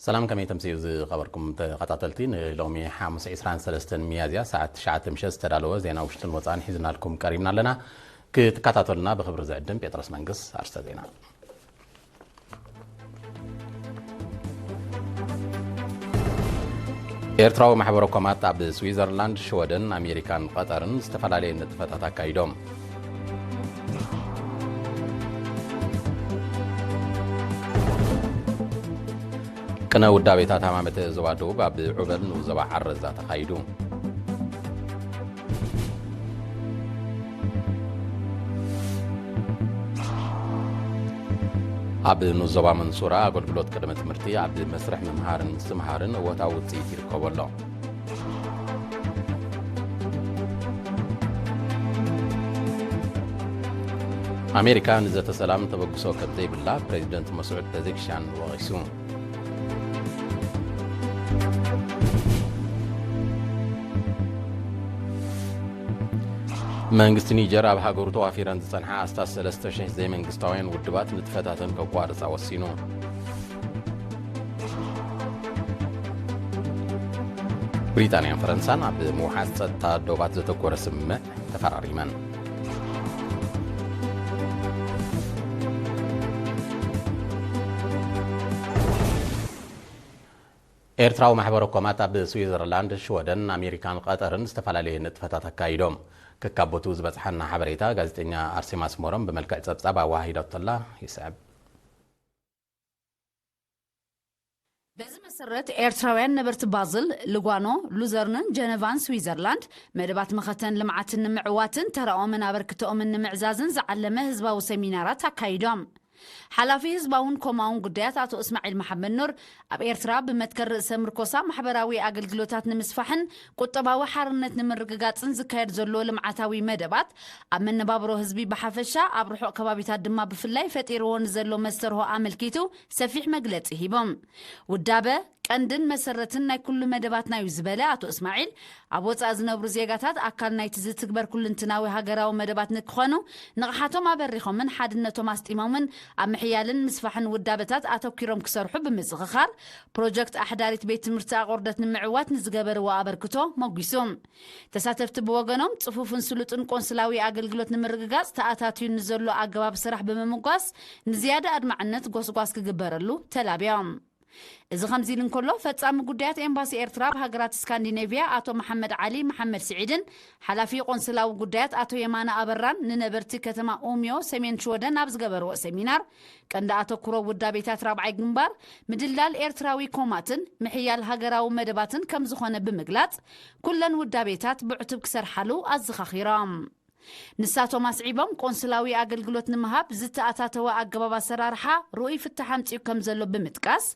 ሰላም፣ ከመይ ተምስዩ ዝኸበርኩም ተኸታተልቲ? ንሎሚ ሓሙስ ዕስራን ሰለስተን ሚያዝያ ሰዓት ትሽዓተ ምሸት ዝተዳለወ ዜና ውሽጥን ወጻእን ሒዝናልኩም ቀሪብና ኣለና። ክትከታተሉና ብኽብሪ ዝዕድም ጴጥሮስ መንግስ። ኣርስተ ዜና። ኤርትራዊ ማሕበረ ኮማት ኣብ ስዊዘርላንድ፣ ሽወደን፣ ኣሜሪካን ቀጠርን ዝተፈላለየ ንጥፈታት ኣካይዶም። ቅነ ውዳቤታት ሃማመተ ዞባ ደቡብ ኣብ ዑበል ንኡስ ዞባ ዓረዛ ተኻይዱ። ኣብ ንኡስ ዞባ መንሱራ ኣገልግሎት ቅድመ ትምህርቲ ኣብ መስርሕ ምምሃርን ምስትምሃርን እወታዊ ውፅኢት ይርከቦ ኣሎ። ኣሜሪካ ንዘተ ሰላም ተበግሶ ከም ዘይብላ ፕሬዚደንት መስዑድ ፐዜሽኪያን ወቒሱ። መንግስቲ ኒጀር ኣብ ሃገሩ ተዋፊረን ዝጸንሓ ኣስታት ሰለስተ ሽሕ ዘይመንግስታውያን ውድባት ንጥፈታተን ከቋርጻ ወሲኑ። ብሪጣንያን ፈረንሳን ኣብ ምውሓስ ጸጥታ ዶባት ዘተኮረ ስምምዕ ተፈራሪመን። ኤርትራዊ ማሕበረ ኮማት ኣብ ስዊዘርላንድ፣ ሽወደን፣ ኣሜሪካን ቀጠርን ዝተፈላለየ ንጥፈታት ኣካይዶም። ከካቦቱ ዝበጽሓና ሓበሬታ ጋዜጠኛ ኣርሴማ ኣስመሮም ብመልክዕ ጸብጻብ ኣወሃሂዳቶላ ይስዕብ። በዚ መሰረት ኤርትራውያን ነበርቲ ባዝል፣ ልጓኖ፣ ሉዘርንን ጀነቫን ስዊዘርላንድ መደባት መኸተን ልምዓትን ንምዕዋትን ተራኦምን ኣበርክቶኦምን ንምዕዛዝን ዝዓለመ ህዝባዊ ሰሚናራት ኣካይዶም። ሓላፊ ህዝባውን ኮማውን ጉዳያት ኣቶ እስማዒል መሓመድ ኑር፣ ኣብ ኤርትራ ብመትከል ርእሰ ምርኮሳ ማሕበራዊ ኣገልግሎታት ንምስፋሕን ቁጠባዊ ሓርነት ንምርግጋጽን ዝካየድ ዘሎ ልምዓታዊ መደባት ኣብ መነባብሮ ህዝቢ ብሓፈሻ፣ ኣብ ርሑቕ ከባቢታት ድማ ብፍላይ ፈጢርዎ ንዘሎ መስተርሆ ኣመልኪቱ ሰፊሕ መግለጺ ሂቦም። ውዳበ ቀንድን መሰረትን ናይ ኩሉ መደባትና እዩ ዝበለ ኣቶ እስማዒል፣ ኣብ ወጻኢ ዝነብሩ ዜጋታት ኣካል ናይቲ ዝትግበር ኩልንትናዊ ሃገራዊ መደባት ንክኾኑ፣ ንቕሓቶም ኣበሪኾምን ሓድነቶም ኣስጢሞምን ኣብ ምሕያልን ምስፋሕን ውዳበታት ኣተኲሮም ክሰርሑ ብምዝኽኻር፣ ፕሮጀክት ኣሕዳሪት ቤት ትምህርቲ ኣቑርደት ንምዕዋት ንዝገበርዎ ኣበርክቶ ሞጒሱ። ተሳተፍቲ ብወገኖም፣ ጽፉፍን ስሉጥን ቆንስላዊ ኣገልግሎት ንምርግጋጽ ተኣታትዩ ንዘሎ ኣገባብ ስራሕ ብምምጓስ፣ ንዝያዳ ኣድማዕነት ጎስጓስ ክግበረሉ ተላብዮም። እዚ ከምዚ ኢሉ እንከሎ፣ ፈጻሚ ጉዳያት ኤምባሲ ኤርትራ ኣብ ሃገራት ስካንዲኔቭያ ኣቶ መሓመድ ዓሊ መሓመድ ስዒድን ሓላፊ ቆንስላዊ ጉዳያት ኣቶ የማነ ኣበራን ንነበርቲ ከተማ ኡምዮ ሰሜን ሽወደን ኣብ ዝገበርዎ ሰሚናር፣ ቀንዲ ኣተኩሮ ውዳቤታት ራብዓይ ግንባር ምድልዳል ኤርትራዊ ኮማትን ምሕያል ሃገራዊ መደባትን ከም ዝኾነ ብምግላጽ፣ ኩለን ውዳቤታት ብዕቱብ ክሰርሓሉ ኣዘኻኺሮም። ንሳቶም ኣስዒቦም፣ ቆንስላዊ ኣገልግሎት ንምሃብ ዝተኣታተወ ኣገባብ ኣሰራርሓ ርኡይ ፍታሕ ኣምጺኡ ከም ዘሎ ብምጥቃስ፣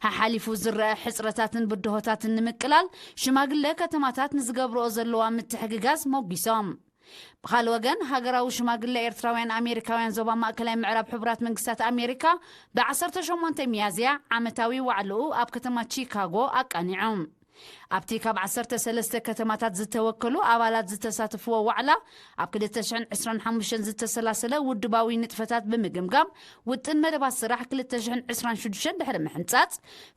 ሓሓሊፉ ዝረአ ሕጽረታትን ብድሆታትን ንምቅላል ሽማግለ ከተማታት ንዝገብርኦ ዘለዋ ምትሕግጋዝ ሞጒሶም። ብኻልእ ወገን፣ ሃገራዊ ሽማግለ ኤርትራውያን ኣሜሪካውያን ዞባ ማእከላይ ምዕራብ ሕቡራት መንግስታት ኣሜሪካ ብ ዓሰርተ ሸሞንተ ሚያዝያ ዓመታዊ ዋዕልኡ ኣብ ከተማ ቺካጎ ኣቃኒዑ። ኣብቲ ካብ ዓሰርተ ሰለስተ ከተማታት ዝተወከሉ ኣባላት ዝተሳተፍዎ ዋዕላ፣ ኣብ ክልተ ሽሕን ዕስራን ሓሙሽተን ዝተሰላሰለ ውድባዊ ንጥፈታት ብምግምጋም፣ ውጥን መደባት ስራሕ ክልተ ሽሕን ዕስራን ሽዱሽተን ድሕሪ ምሕንጻጽ፣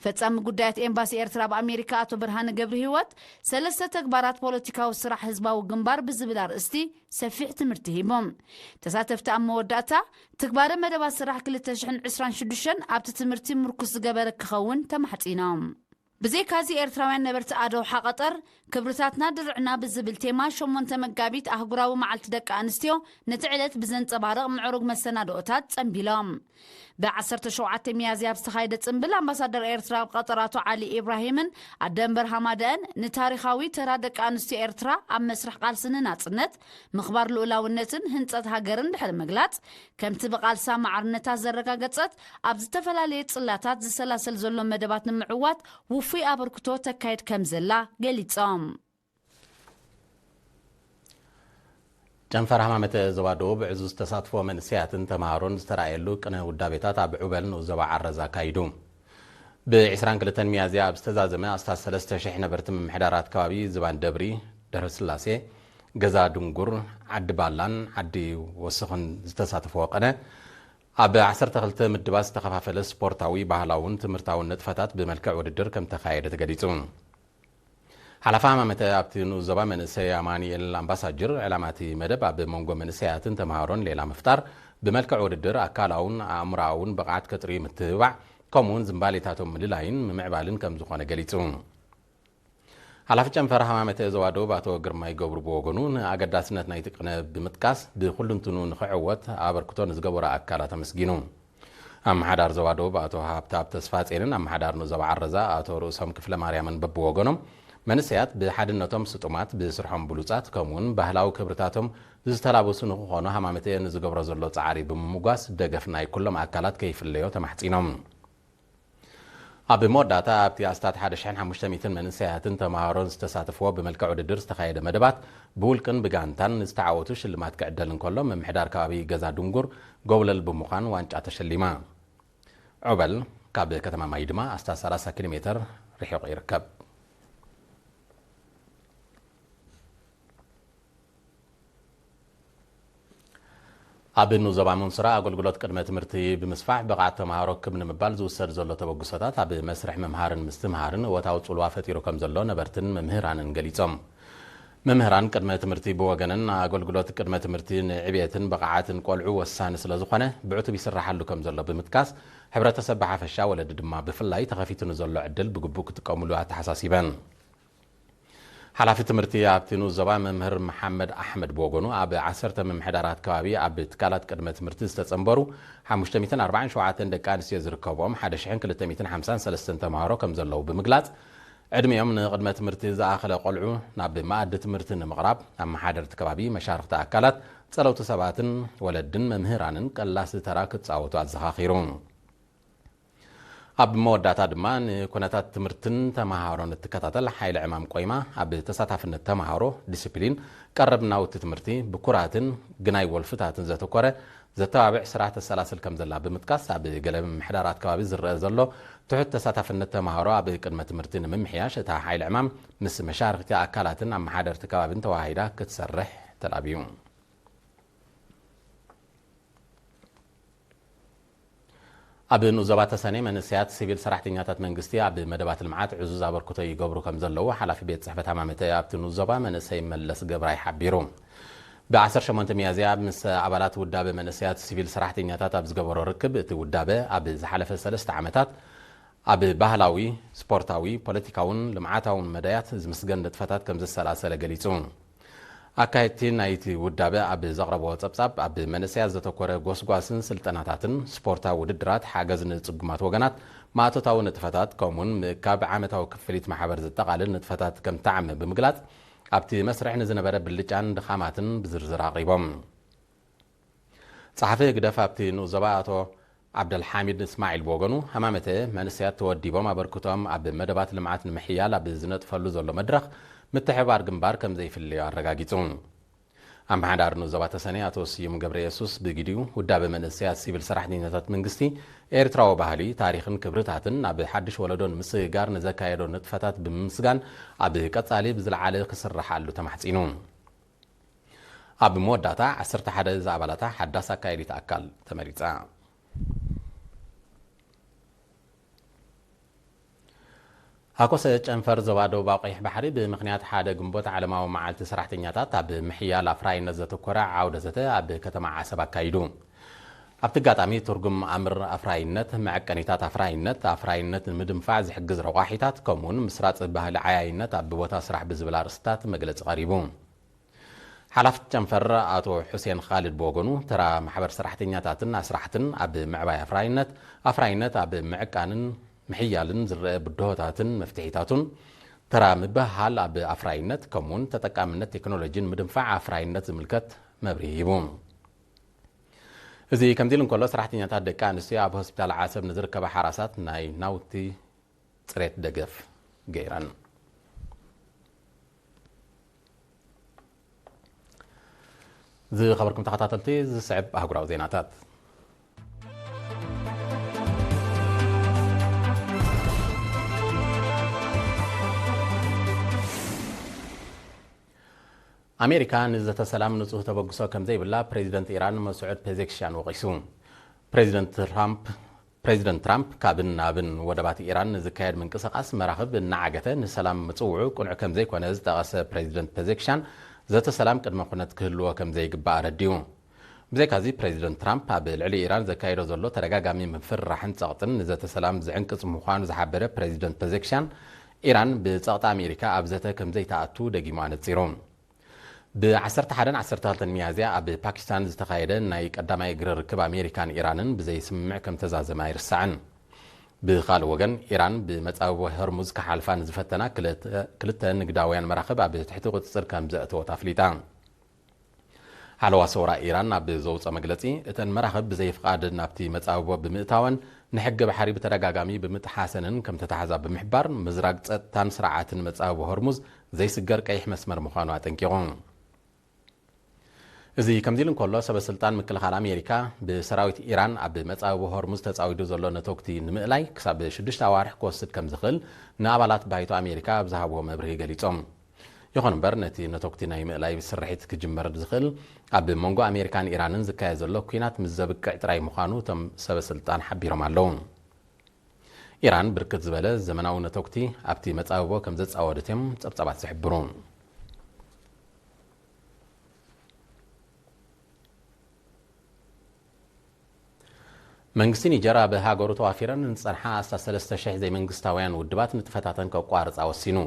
ፈጻሚ ጉዳያት ኤምባሲ ኤርትራ ኣብ ኣሜሪካ ኣቶ ብርሃነ ገብረሂወት፣ ሰለስተ ተግባራት ፖለቲካዊ ስራሕ ህዝባዊ ግንባር ብዝብል ኣርእስቲ ሰፊሕ ትምህርቲ ሂቦም። ተሳተፍቲ ኣብ መወዳእታ፣ ትግባረ መደባት ስራሕ ክልተ ሽሕን ዕስራን ሽዱሽተን ኣብቲ ትምህርቲ ምርኩስ ዝገበረ ክኸውን ተማሕጺኖም። ብዘይካዚ፣ ኤርትራውያን ነበርቲ ኣዶሓ ቀጠር፣ ክብርታትና ድርዕና ብዝብል ቴማ፣ ሸሞንተ መጋቢት ኣህጉራዊ መዓልቲ ደቂ ኣንስትዮ ነቲ ዕለት ብዘንጸባርቕ ምዕሩግ መሰናድኦታት ጸንቢሎም። ብ ዓሰርተ ሸውዓተ ሚያዝያ ኣብ ዝተኻየደ ጽንብል፣ ኣምባሳደር ኤርትራ ኣብ ቀጠር ኣቶ ዓሊ ኢብራሂምን ኣደ እንበር ሃማደአን፣ ንታሪኻዊ ተራ ደቂ ኣንስትዮ ኤርትራ ኣብ መስርሕ ቃልሲ ንናጽነት፣ ምኽባር ልኡላውነትን ህንጸት ሃገርን ድሕሪ ምግላጽ፣ ከምቲ ብቓልሳ ማዕርነታ ዘረጋገጸት፣ ኣብ ዝተፈላለየ ጽላታት ዝሰላሰል ዘሎ መደባት ንምዕዋት ውፉይ ኣበርክቶ ተካይድ ከም ዘላ ገሊጾም። ጨንፈር ሃማመተ ዞባ ደቡብ ዕዙዝ ተሳትፎ መንእሰያትን ተምሃሮን ዝተራእየሉ ቅነ ውዳቤታት ኣብ ዑበል ንኡስ ዞባ ዓረዛ ኣካይዱ። ብ ዕስራን ክልተን ሚያዝያ ኣብ ዝተዛዘመ ኣስታት ሰለስተ ሽሕ ነበርቲ ምምሕዳራት ከባቢ ዝባን ደብሪ፣ ደብረ ስላሴ፣ ገዛ ድንጉር፣ ዓዲ ባላን ዓዲ ወስኽን ዝተሳተፍዎ ቅነ፣ ኣብ ዓሰርተ ክልተ ምድባት ዝተኸፋፈለ ስፖርታዊ፣ ባህላውን ትምህርታውን ንጥፈታት ብመልክዕ ውድድር ከም ተኻየደ ተገሊጹ። ሓላፊ ሃማመተ ኣብቲ ንኡስ ዞባ መንእሰይ ኣማኑኤል ኣምባሳጅር፣ ዕላማ እቲ መደብ ኣብ መንጎ መንእሰያትን ተምሃሮን ሌላ ምፍጣር፣ ብመልክዕ ውድድር ኣካላውን ኣእምሮኣውን ብቕዓት ከጥርዩ ምትብባዕ፣ ከምኡውን ዝንባሌታቶም ምልላይን ምምዕባልን ከም ዝኾነ ገሊጹ። ሓላፊ ጨንፈር ሃማመተ ዞባ ደቡብ ኣቶ ግርማይ ገብሩ ብወገኑ፣ ንኣገዳስነት ናይቲ ቅነ ብምጥቃስ፣ ብኹሉንትኑ ንኽዕወት ኣበርክቶ ንዝገበሩ ኣካላት ኣመስጊኑ። ኣመሓዳር ዞባ ደቡብ ኣቶ ሃብተኣብ ተስፋጼንን ኣመሓዳር ንኡስ ዞባ ዓረዛ ኣቶ ርእሶም ክፍለ ማርያምን በብወገኖም፣ መንእሰያት ብሓድነቶም ስጡማት፣ ብስርሖም ብሉጻት፣ ከምኡውን ባህላዊ ክብርታቶም ዝተላበሱ ንክኾኑ ሃማመተ ንዝገብሮ ዘሎ ጻዕሪ ብምምጓስ፣ ደገፍ ናይ ኩሎም ኣካላት ከይፍለዮ ተማሕጺኖም። ኣብ መወዳእታ፣ ኣብቲ ኣስታት ሓደ ሽሕን ሓሙሽተ ሚእትን መንእሰያትን ተምሃሮን ዝተሳተፍዎ ብመልክዕ ውድድር ዝተኻየደ መደባት፣ ብውልቅን ብጋንታን ንዝተዓወቱ ሽልማት ክዕደል እንከሎ፣ ምምሕዳር ከባቢ ገዛ ድንጉር ጎብለል ብምዃን ዋንጫ ተሸሊማ። ዑበል ካብ ከተማ ማይ ድማ ኣስታት ሰላሳ ኪሎ ሜተር ርሒቑ ይርከብ። ኣብ ንኡስ ዞባ መንሱራ ኣገልግሎት ቅድመ ትምህርቲ ብምስፋሕ ብቕዓት ተምሃሮ ክብ ንምባል ዝውሰድ ዘሎ ተበግሶታት ኣብ መስርሕ ምምሃርን ምስትምሃርን እወታዊ ጽልዋ ፈጢሩ ከም ዘሎ ነበርትን መምህራንን ገሊጾም። መምህራን ቅድመ ትምህርቲ ብወገነን፣ ኣገልግሎት ቅድመ ትምህርቲ ንዕብየትን ብቕዓትን ቆልዑ ወሳኒ ስለ ዝኾነ፣ ብዕቱብ ይስራሓሉ ከም ዘሎ ብምጥቃስ፣ ሕብረተሰብ ብሓፈሻ፣ ወለዲ ድማ ብፍላይ ተኸፊቱ ንዘሎ ዕድል ብግቡእ ክጥቀሙሉ ኣተሓሳሲበን። ሓላፊ ትምህርቲ ኣብቲ ንኡስ ዞባ መምህር መሓመድ ኣሕመድ ብወገኑ፣ ኣብ ዓሰርተ ምምሕዳራት ከባቢ ኣብ ትካላት ቅድመ ትምህርቲ ዝተጸንበሩ ሓሙሽተ ሚእትን ኣርባዓን ሸውዓተን ደቂ ኣንስትዮ ዝርከብኦም ሓደ ሽሕን ክልተ ሚእትን ሓምሳን ሰለስተን ተምሃሮ ከም ዘለዉ ብምግላጽ፣ ዕድሚኦም ንቅድመ ትምህርቲ ዝኣኸለ ቆልዑ ናብ መኣዲ ትምህርቲ ንምቕራብ፣ ኣመሓደርቲ ከባቢ፣ መሻርኽቲ ኣካላት፣ ጸለውቲ ሰባትን ወለድን መምህራንን ቀላሲ ተራ ክጻወቱ ኣዘኻኺሩ። ኣብ መወዳእታ ድማ፣ ንኩነታት ትምህርትን ተመሃሮን እትከታተል ሓይሊ ዕማም ቆይማ፣ ኣብ ተሳታፍነት ተመሃሮ፣ ዲሲፕሊን፣ ቀረብ ናውቲ ትምህርቲ፣ ብኩራትን ግናይ ወልፍታትን ዘተኮረ ዘተባብዕ ስራሕ ተሰላስል ከም ዘላ ብምጥቃስ፣ ኣብ ገለ ምምሕዳራት ከባቢ ዝረአ ዘሎ ትሑት ተሳታፍነት ተመሃሮ ኣብ ቅድመ ትምህርቲ ንምምሕያሽ፣ እታ ሓይሊ ዕማም ምስ መሻርኽቲ ኣካላትን ኣመሓደርቲ ከባብን ተወሃሂዳ ክትሰርሕ ተላብዩ። ኣብ ንኡስ ዞባ ተሰነይ መንእሰያት ሲቪል ሰራሕተኛታት መንግስቲ ኣብ መደባት ልምዓት ዕዙዝ ኣበርክቶ ይገብሩ ከም ዘለዉ ሓላፊ ቤት ጽሕፈት ሃማመተ ኣብቲ ንኡስ ዞባ መንእሰይ መለስ ገብራይ ሓቢሩ። ብ ዓሰርተ ሸሞንተ ሚያዝያ ምስ ኣባላት ውዳበ መንእሰያት ሲቪል ሰራሕተኛታት ኣብ ዝገበሮ ርክብ፣ እቲ ውዳበ ኣብ ዝሓለፈ ሰለስተ ዓመታት ኣብ ባህላዊ፣ ስፖርታዊ፣ ፖለቲካውን ልምዓታውን መዳያት ዝምስገን ንጥፈታት ከም ዘሰላሰለ ገሊጹ። ኣካየድቲ ናይቲ ውዳበ ኣብ ዘቕረብዎ ጸብጻብ፣ ኣብ መንእሰያት ዘተኮረ ጎስጓስን ስልጠናታትን ስፖርታዊ ውድድራት ሓገዝ ንጽጉማት ወገናት ማእቶታዊ ንጥፈታት፣ ከምኡውን ምእካብ ዓመታዊ ክፍሊት ማሕበር ዘጠቓልል ንጥፈታት ከም ተዓመ ብምግላጽ፣ ኣብቲ መስርሕ ንዝነበረ ብልጫን ድኻማትን ብዝርዝር ኣቕሪቦም። ጸሓፊ ህግደፍ ኣብቲ ንኡስ ዞባ ኣቶ ዓብደልሓሚድ እስማዒል ብወገኑ፣ ሃማመተ መንእሰያት ተወዲቦም ኣበርክቶኦም ኣብ መደባት ልምዓት ንምሕያል ኣብ ዝነጥፈሉ ዘሎ መድረኽ፣ ምትሕብባር ግንባር ከም ዘይፍለዮ ኣረጋጊጹ። ኣመሓዳሪ ንኡስ ዞባ ተሰነይ ኣቶ ስዩም ገብረየሱስ ብግዲኡ፣ ውዳበ መንእሰያት ሲቪል ሰራሕተኛታት መንግስቲ፣ ኤርትራዊ ባህሊ፣ ታሪኽን ክብርታትን ናብ ሓድሽ ወለዶ ንምስግጋር ንዘካየዶ ንጥፈታት ብምምስጋን፣ ኣብ ቀጻሊ ብዝለዓለ ክስርሓሉ ተማሕጺኑ። ኣብ መወዳእታ፣ ዓሰርተ ሓደ ዝኣባላታ ሓዳስ ኣካየዲት ኣካል ተመሪጻ። ሃኮሰ ጨንፈር ዞባ ደቡባዊ ቀይሕ ባሕሪ ብምኽንያት ሓደ ግንቦት ዓለማዊ መዓልቲ ሰራሕተኛታት ኣብ ምሕያል ኣፍራይነት ዘተኮረ ዓውደ ዘተ ኣብ ከተማ ዓሰብ ኣካይዱ። ኣብቲ ኣጋጣሚ፣ ትርጉም ኣምር ኣፍራይነት፣ መዐቀኒታት ኣፍራይነት፣ ኣፍራይነት ንምድንፋዕ ዝሕግዝ ረቋሒታት፣ ከምኡውን ምስራጽ ባህሊ ዓያይነት ኣብ ቦታ ስራሕ ብዝብል ኣርእስታት መግለጺ ቀሪቡ። ሓላፊ ጨንፈር ኣቶ ሑሴን ኻልድ ብወገኑ፣ ተራ ማሕበር ሰራሕተኛታትን ኣስራሕትን ኣብ ምዕባይ ኣፍራይነት፣ ኣፍራይነት ኣብ ምዕቃንን ምሕያልን ዝረአ ብድሆታትን መፍትሒታቱን፣ ተራ ምብህሃል ኣብ ኣፍራይነት፣ ከምኡውን ተጠቃምነት ቴክኖሎጂን ምድንፋዕ ኣፍራይነት ዝምልከት መብርሂ ሂቡ። እዚ ከምዚ ኢሉ እንከሎ፣ ሰራሕተኛታት ደቂ ኣንስትዮ ኣብ ሆስፒታል ዓሰብ ንዝርከባ ሓራሳት ናይ ናውቲ ጽሬት ደገፍ ገይረን። ዝኸበርኩም ተኸታተልቲ፣ ዝስዕብ ኣህጉራዊ ዜናታት። ኣሜሪካ ንዘተ ሰላም ንጹህ ተበግሶ ከም ዘይብላ ፕሬዚደንት ኢራን መስዑድ ፔዜክሽያን ወቒሱ። ፕሬዚደንት ትራምፕ ፕሬዚደንት ትራምፕ ካብን ናብን ወደባት ኢራን ንዝካየድ ምንቅስቓስ መራኽብ እናዓገተ ንሰላም ምጽውዑ ቅኑዕ ከም ዘይኮነ ዝጠቐሰ ፕሬዚደንት ፔዜክሻን፣ ዘተ ሰላም ቅድመ ኩነት ክህልዎ ከም ዘይግባእ ኣረዲኡ። ብዘይካዚ፣ ፕሬዚደንት ትራምፕ ኣብ ልዕሊ ኢራን ዘካየዶ ዘሎ ተደጋጋሚ ምፍርራሕን ጸቕጥን ንዘተ ሰላም ዝዕንቅጽ ምዃኑ ዝሓበረ ፕሬዚደንት ፔዜክሻን፣ ኢራን ብጸቕጢ ኣሜሪካ ኣብ ዘተ ከም ዘይትኣቱ ደጊሙ ኣነጺሩ። ብ ዓሰርተ ሓደን ዓሰርተ ክልተን ሚያዝያ ኣብ ፓኪስታን ዝተኻየደ ናይ ቀዳማይ እግሪ ርክብ ኣሜሪካን ኢራንን ብዘይ ስምምዕ ከም ተዛዘመ ኣይርሳዕን። ብኻልእ ወገን፣ ኢራን ብመጻብቦ ሆርሙዝ ክሓልፋ ንዝፈተና ክልተ፣ ክልተ ንግዳውያን መራኽብ ኣብ ትሕቲ ቁጽጽር ከም ዘእተወት ኣፍሊጣ። ሓለዋ ሰውራ ኢራን ኣብ ዘውፅኦ መግለፂ፣ እተን መራኽብ ብዘይ ፍቓድ ናብቲ መጻብቦ ብምእታወን ንሕጊ ባሕሪ ብተደጋጋሚ ብምጥሓሰንን ከም ተታሕዛ ብምሕባር፣ ምዝራግ ጸጥታን ስርዓትን መጻብቦ ሆርሙዝ ዘይስገር ቀይሕ መስመር ምዃኑ ኣጠንቂቑ። እዚ ከምዚ ኢሉ እንከሎ፣ ሰበ ስልጣን ምክልኻል ኣሜሪካ ብሰራዊት ኢራን ኣብ መጻብቦ ሆርሙዝ ተጻዊዱ ዘሎ ነተጉቲ ንምእላይ ክሳብ ሽዱሽተ ኣዋርሕ ክወስድ ከም ዝኽእል ንኣባላት ባይቶ ኣሜሪካ ኣብ ዝሃብዎ መብርሂ ገሊጾም። ይኹን እምበር፣ ነቲ ነተጉቲ ናይ ምእላይ ስርሒት ክጅመር ዝኽእል ኣብ መንጎ ኣሜሪካን ኢራንን ዝካየድ ዘሎ ኲናት ምስ ዘብቅዕ ጥራይ ምዃኑ እቶም ሰበ ስልጣን ሓቢሮም ኣለዉ። ኢራን ብርክት ዝበለ ዘመናዊ ነተጉቲ ኣብቲ መጻብቦ ከም ዘጻወደት እዮም ጸብጻባት ዝሕብሩ። መንግስቲ ኒጀር ኣብ ሃገሩ ተዋፊረን ንዝጸንሓ ኣስታት ሰለስተ ሽሕ ዘይመንግስታውያን ውድባት ንጥፈታተን ከቋርጻ ወሲኑ።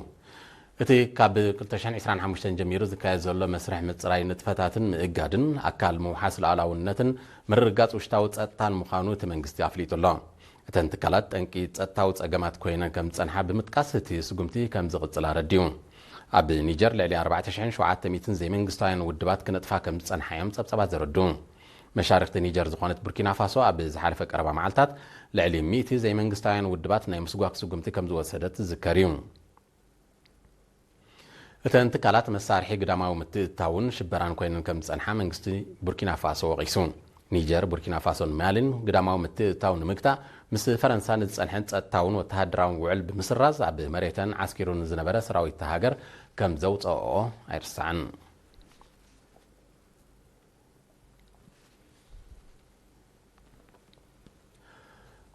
እቲ ካብ ክልተ ሽሕን ዕስራን ሓሙሽተን ጀሚሩ ዝካየድ ዘሎ መስርሕ ምጽራይ ንጥፈታትን ምእጋድን ኣካል ምውሓስ ሉዓላውነትን ምርግጋጽ ውሽጣዊ ጸጥታን ምዃኑ እቲ መንግስቲ ኣፍሊጡ ኣሎ። እተን ትካላት ጠንቂ ጸጥታዊ ጸገማት ኮይነን ከም ዝጸንሓ ብምጥቃስ፣ እቲ ስጉምቲ ከም ዝቕጽል ኣረዲኡ። ኣብ ኒጀር ልዕሊ ኣርባዕተ ሽሕን ሸውዓተ ሚእትን ዘይመንግስታውያን ውድባት ክነጥፋ ከም ዝጸንሓ እዮም ጸብጻባት ዘረድኡ። መሻርኽቲ ኒጀር ዝኾነት ቡርኪና ፋሶ ኣብ ዝሓለፈ ቀረባ መዓልታት ልዕሊ ሚእቲ ዘይመንግስታውያን ውድባት ናይ ምስጓግ ስጉምቲ ከም ዝወሰደት ዝዝከር እዩ። እተን ትካላት መሳርሒ ግዳማዊ ምትእትታውን ሽበራን ኮይነን ከም ዝጸንሓ መንግስቲ ቡርኪና ፋሶ ወቒሱ። ኒጀር፣ ቡርኪና ፋሶን ማሊን ግዳማዊ ምትእትታው ንምግታእ ምስ ፈረንሳ ንዝጸንሐን ጸጥታውን ወተሃደራውን ውዕል ብምስራዝ፣ ኣብ መሬተን ዓስኪሩ ንዝነበረ ሰራዊት እታ ሃገር ከም ዘውጸኦ ኣይርሳዕን።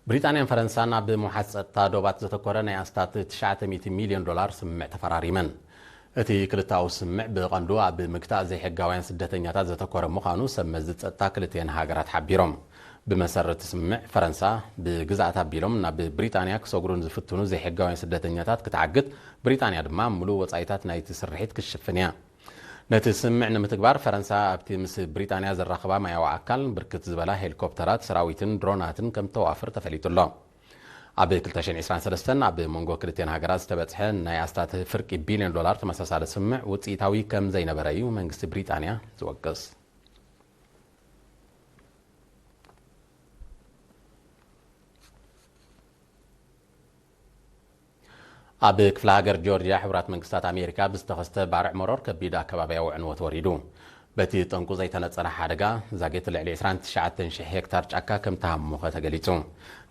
ብሪጣንያን ፈረንሳን ኣብ ምውሓስ ጸጥታ ዶባት ዘተኮረ ናይ ኣስታት ትሽዓተ ሚእቲ ሚልዮን ዶላር ስምምዕ ተፈራሪመን። እቲ ክልተኣዊ ስምምዕ ብቐንዱ ኣብ ምግታእ ዘይሕጋውያን ስደተኛታት ዘተኮረ ምዃኑ ሰብ መዚ ጸጥታ ክልቲአን ሃገራት ሓቢሮም። ብመሰረት እቲ ስምምዕ፣ ፈረንሳ ብግዝኣት ኣቢሎም ናብ ብሪጣንያ ክሰግሩ ንዝፍትኑ ዘይሕጋውያን ስደተኛታት ክትዓግት፣ ብሪጣንያ ድማ ምሉእ ወጻኢታት ናይቲ ስርሒት ክትሽፍን እያ። ነቲ ስምምዕ ንምትግባር፣ ፈረንሳ ኣብቲ ምስ ብሪጣንያ ዘራኽባ ማያዊ ኣካል ብርክት ዝበላ ሄሊኮፕተራት፣ ሰራዊትን ድሮናትን ከም ተዋፍር ተፈሊጡ ኣሎ። ኣብ ክልተ ሽሕን ዕስራን ሰለስተን ኣብ መንጎ ክልቲአን ሃገራት ዝተበጽሐ ናይ ኣስታት ፍርቂ ቢልዮን ዶላር ተመሳሳሊ ስምምዕ ውጽኢታዊ ከም ዘይነበረ እዩ መንግስቲ ብሪጣንያ ዝወቅስ። ኣብ ክፍለ ሃገር ጆርጅያ፣ ሕቡራት መንግስታት ኣሜሪካ ብዝተኸስተ ባርዕ መሮር ከቢድ ኣከባቢያዊ ዕንወት ወሪዱ። በቲ ጠንቁ ዘይተነጸረ ሓደጋ፣ ዛጌት ልዕሊ ዕስራን ትሽዓተን ሽሕ ሄክታር ጫካ ከም ተሃሞኸ ተገሊጹ።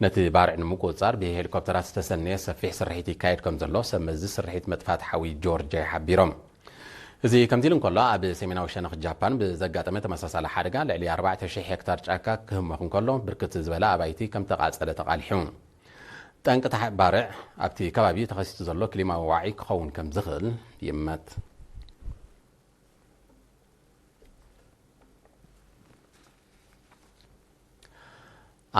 ነቲ ባርዕ ንምቁጽጻር ብሄሊኮፕተራት ዝተሰነየ ሰፊሕ ስርሒት ይካየድ ከም ዘሎ ሰብ መዚ ስርሒት መጥፋት ሓዊ ጆርጅያ ሓቢሮም። እዚ ከምዚ ኢሉ እንከሎ፣ ኣብ ሰሜናዊ ሸነኽ ጃፓን ብዘጋጠመ ተመሳሳሊ ሓደጋ ልዕሊ ኣርባዕተ ሽሕ ሄክታር ጫካ ክህሞኽ እንከሎ፣ ብርክት ዝበለ ኣባይቲ ከም ተቓጸለ ተቓሊሑ። ጠንቂ እቲ ባርዕ ኣብቲ ከባቢ ተኸሲቱ ዘሎ ክሊማዊ ዋዒ ክኸውን ከም ዝኽእል ይእመት።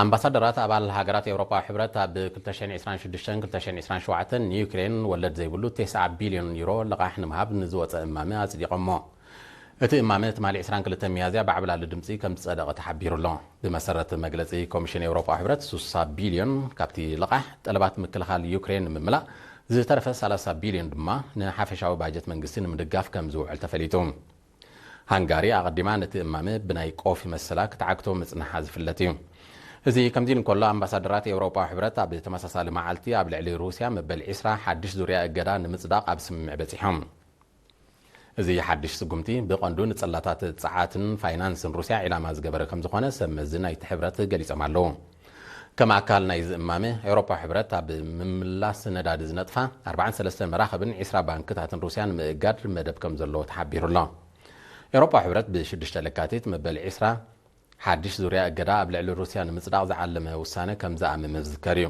ኣምባሳደራት ኣባል ሃገራት ኤውሮጳዊ ሕብረት ኣብ ክልተ ሽሕን ዕስራን ሽዱሽተን ክልተ ሽሕን ዕስራን ሸውዓተን ንዩክሬን ወለድ ዘይብሉ ተስዓ ቢልዮን ዩሮ ልቓሕ ንምሃብ ንዝወጸ እማመ ኣጽዲቖሞ። እቲ እማመ ትማሊ ዕስራን ክልተን ሚያዝያ ብዓብላሊ ድምጺ ከም ዝጸደቐ ተሓቢሩ ኣሎ። ብመሰረት መግለጺ ኮሚሽን ኤውሮጳዊ ሕብረት፣ ስሳ ቢልዮን ካብቲ ልቓሕ ጠለባት ምክልኻል ዩክሬን ንምምላእ፣ ዝተረፈ ሰላሳ ቢልዮን ድማ ንሓፈሻዊ ባጀት መንግስቲ ንምድጋፍ ከም ዝውዕል ተፈሊጡ። ሃንጋሪ ኣቐዲማ ነቲ እማመ ብናይ ቆፍ መሰላ ክትዓግቶ ምጽንሓ ዝፍለጥ እዩ። እዚ ከምዚ ኢሉ እንከሎ፣ ኣምባሳደራት ኤውሮጳዊ ሕብረት ኣብ ተመሳሳሊ መዓልቲ ኣብ ልዕሊ ሩስያ መበል ዕስራ ሓድሽ ዙርያ እገዳ ንምጽዳቕ ኣብ ስምምዕ በጺሖም። እዚ ሓድሽ ስጉምቲ ብቐንዱ ንጽላታት ጸዓትን ፋይናንስን ሩስያ ዒላማ ዝገበረ ከም ዝኾነ ሰብ መዚ ናይቲ ሕብረት ገሊጾም ኣለዉ። ከም ኣካል ናይዚ እማመ፣ ኤውሮጳዊ ሕብረት ኣብ ምምላስ ነዳዲ ዝነጥፋ ኣርባዓን ሰለስተን መራኽብን ዕስራ ባንክታትን ሩስያ ንምእጋድ መደብ ከም ዘለዎ ተሓቢሩ ኣሎ። ኤውሮጳዊ ሕብረት ብሽዱሽተ ለካቲት መበል ዕስራ ሓድሽ ዙርያ እገዳ ኣብ ልዕሊ ሩስያ ንምጽዳቕ ዝዓለመ ውሳነ ከም ዝኣመመ ዝዝከር እዩ።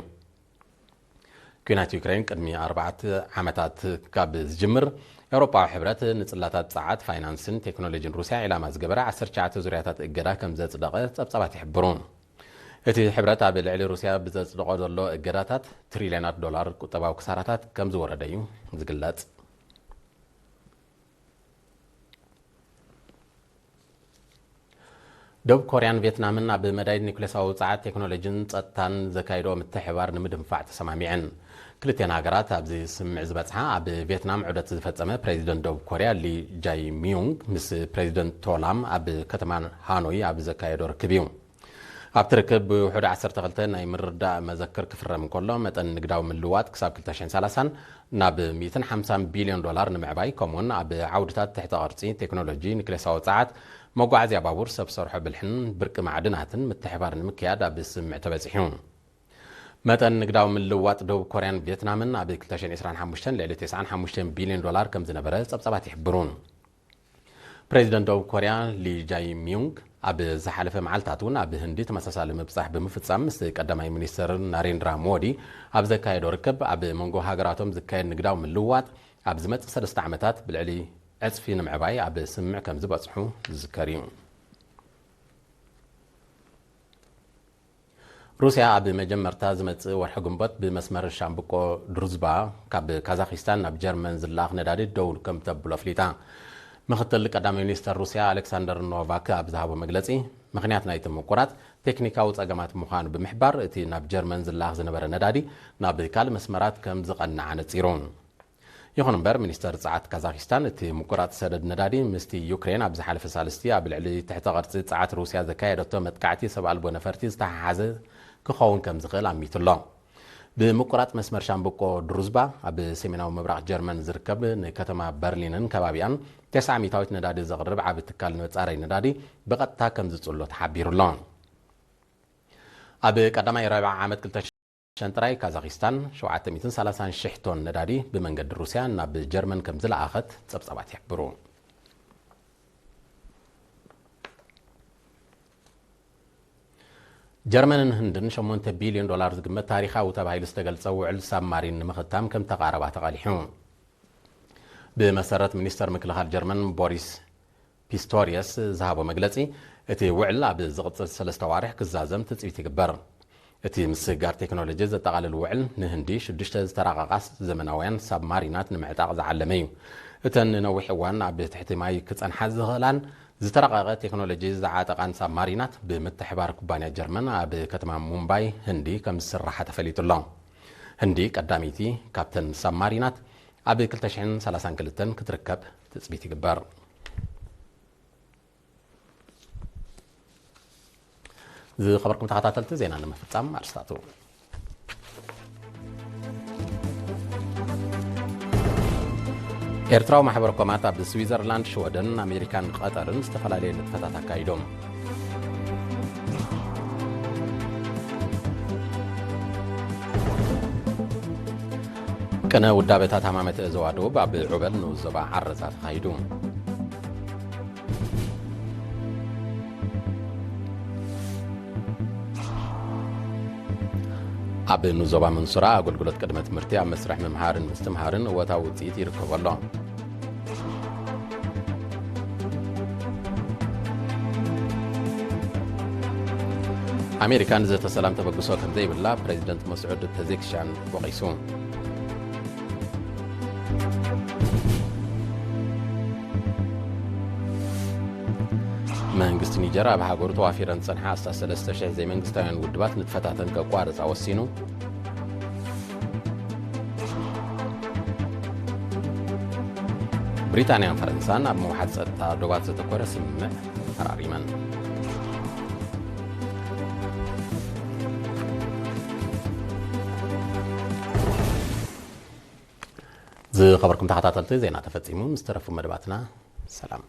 ኲናት ዩክሬን ቅድሚ ኣርባዕተ ዓመታት ካብ ዝጅምር፣ ኤውሮጳዊ ሕብረት ንጽላታት ጸዓት፣ ፋይናንስን ቴክኖሎጂን ሩስያ ዒላማ ዝገበረ ዓሰርተ ትሽዓተ ዙርያታት እገዳ ከም ዘጽደቐ ጸብጻባት ይሕብሩ። እቲ ሕብረት ኣብ ልዕሊ ሩስያ ብዘጽድቖ ዘሎ እገዳታት ትሪልዮናት ዶላር ቁጠባዊ ክሳራታት ከም ዝወረደ እዩ ዝግለጽ። ደቡብ ኮርያን ቪየትናምን ኣብ መዳይ ኒኩሌሳዊ ጸዓት፣ ቴክኖሎጂን ጸጥታን ዘካይድኦ ምትሕብባር ንምድንፋዕ ተሰማሚዐን። ክልቲኣን ሃገራት ኣብዚ ስምምዕ ዝበጽሓ፣ ኣብ ቪየትናም ዑደት ዝፈጸመ ፕሬዚደንት ደቡብ ኮርያ ሊ ጃይ ሚዩንግ ምስ ፕሬዚደንት ቶላም ኣብ ከተማ ሃኖይ ኣብ ዘካየዶ ርክብ እዩ። ኣብቲ ርክብ ብውሑድ ዓሰርተ ክልተ ናይ ምርዳእ መዘክር ክፍረም እንከሎ፣ መጠን ንግዳዊ ምልዋጥ ክሳብ ክልተ ሽሕን ሰላሳን ናብ ሚእትን ሓምሳን ቢልዮን ዶላር ንምዕባይ፣ ከምኡውን ኣብ ዓውድታት ትሕተ ቅርጺ፣ ቴክኖሎጂ፣ ኒክሌሳዊ ጸዓት፣ መጓዓዝያ ባቡር፣ ሰብ ሰርሖ ብልሕን ብርቂ ማዕድናትን ምትሕባር ንምክያድ ኣብ ስምምዕ ተበጺሑ። መጠን ንግዳዊ ምልዋጥ ደቡብ ኮርያን ቪየትናምን ኣብ ክልተ ሽሕን ዕስራን ሓሙሽተን ልዕሊ ተስዓን ሓሙሽተን ቢልዮን ዶላር ከም ዝነበረ ጸብጻባት ይሕብሩ። ፕሬዚደንት ደቡብ ኮርያ ሊ ጃይ ሚዩንግ ኣብ ዝሓለፈ መዓልታት እውን ኣብ ህንዲ ተመሳሳሊ ምብጻሕ ብምፍጻም፣ ምስ ቀዳማይ ሚኒስትር ናሬንድራ ሞዲ ኣብ ዘካየዶ ርክብ፣ ኣብ መንጎ ሃገራቶም ዝካየድ ንግዳዊ ምልውዋጥ ኣብ ዝመጽእ ሰለስተ ዓመታት ብልዕሊ ዕጽፊ ንምዕባይ ኣብ ስምምዕ ከም ዝበጽሑ ዝዝከር እዩ። ሩስያ ኣብ መጀመርታ ዝመጽእ ወርሒ ግንቦት ብመስመር ሻምብቆ ድሩዝባ ካብ ካዛኺስታን ናብ ጀርመን ዝለኣኽ ነዳዲ ደው ከም ተብሎ ኣፍሊጣ። ምኽትል ቀዳማይ ሚኒስተር ሩስያ ኣሌክሳንደር ኖቫክ ኣብ ዝሃቦ መግለጺ፣ ምኽንያት ናይቲ ምቁራጽ ቴክኒካዊ ጸገማት ምዃኑ ብምሕባር፣ እቲ ናብ ጀርመን ዝለኣኽ ዝነበረ ነዳዲ ናብ ካልእ መስመራት ከም ዝቐንዓ ነጺሩ። ይኹን እምበር፣ ሚኒስተር ጸዓት ካዛኺስታን፣ እቲ ምቁራጽ ሰደድ ነዳዲ ምስቲ ዩክሬን ኣብ ዝሓለፈ ሳልስቲ ኣብ ልዕሊ ትሕተ ቅርጺ ጸዓት ሩስያ ዘካየደቶ መጥቃዕቲ ሰብ ኣልቦ ነፈርቲ ዝተሓሓዘ ክኸውን ከም ዝኽእል ኣሚቱ ኣሎ። ብምቁራጽ መስመር ሻምብቆ ድሩዝባ፣ ኣብ ሰሜናዊ ምብራቕ ጀርመን ዝርከብ፣ ንከተማ በርሊንን ከባቢኣን ተስዓ ሚእታዊት ነዳዲ ዘቕርብ ዓቢ ትካል ንመጻረይ ነዳዲ ብቐጥታ ከም ዝጽሎ ተሓቢሩ ኣሎ። ኣብ ቀዳማይ ርብዓ ዓመት ክልተ ሽሕን ጥራይ፣ ካዛኺስታን ሸውዓተ ሚእትን ሰላሳን ሽሕ ቶን ነዳዲ ብመንገዲ ሩስያ ናብ ጀርመን ከም ዝለኣኸት ጸብጻባት ይሕብሩ። ጀርመንን ህንድን ሸሞንተ ቢልዮን ዶላር ዝግመት ታሪኻዊ ተባሂሉ ዝተገልጸ ውዕል ሳብማሪን ንምኽታም ከም ተቓረባ ተቓሊሑ። ብመሰረት ሚኒስተር ምክልኻል ጀርመን ቦሪስ ፒስቶሪየስ ዝሃቦ መግለጺ፣ እቲ ውዕል ኣብ ዝቕጽል ሰለስተ ኣዋርሕ ክዛዘም ትጽቢት ይግበር። እቲ ምስግጋር ቴክኖሎጂ ዘጠቓልል ውዕል፣ ንህንዲ ሽዱሽተ ዝተራቐቓ ዘመናውያን ሳብማሪናት ንምዕጣቕ ዝዓለመ እዩ። እተን ንነዊሕ እዋን ኣብ ትሕቲ ማይ ክጸንሓ ዝኽእላን ዝተራቐቐ ቴክኖሎጂ ዝዓጠቓን ሳብማሪናት፣ ብምትሕባር ኩባንያ ጀርመን ኣብ ከተማ ሙምባይ ህንዲ ከም ዝስራሓ ተፈሊጡ ኣሎ። ህንዲ ቀዳመይቲ ካብተን ሳብማሪናት ኣብ ክልተ ሽሕን ሰላሳን ክልተን ክትርከብ ትጽቢት ይግበር። ዝኸበርኩም ተኸታተልቲ፣ ዜና ንምፍጻም ኣርስታቱ። ኤርትራዊ ማሕበር ኮማት ኣብ ስዊዘርላንድ፣ ሽወደን፣ ኣሜሪካን ቀጠርን ዝተፈላለዩ ንጥፈታት ኣካይዶም። ቅነ ውዳበታት ሃማመተ ዞባ ደቡብ ኣብ ዑበል ንኡስ ዞባ ዓረዛ ተኻይዱ። ኣብ ንኡስ ዞባ መንሱራ ኣገልግሎት ቅድመ ትምህርቲ ኣብ መስርሕ ምምሃርን ምስትምሃርን እወታዊ ውፅኢት ይርከቦ ኣሎ። ኣሜሪካ ንዘተ ሰላም ተበግሶ ከም ዘይብላ ፕሬዚደንት መስዑድ ፐዜሽኪያን ወቒሱ። መንግስቲ ኒጀር ኣብ ሃገሩ ተዋፊረን ዝጸንሓ ኣስታት ሰለስተ ሽሕ ዘይመንግስታውያን ውድባት ንጥፈታተን ከቋርጻ ወሲኑ። ብሪጣንያን ፈረንሳን ኣብ ምውሓድ ጸጥታ ዶባት ዘተኮረ ስምምዕ ተፈራሪመን። ዝኸበርኩም ተኸታተልቲ፣ ዜና ተፈጺሙ። ምስ ተረፉ መደባትና ሰላም።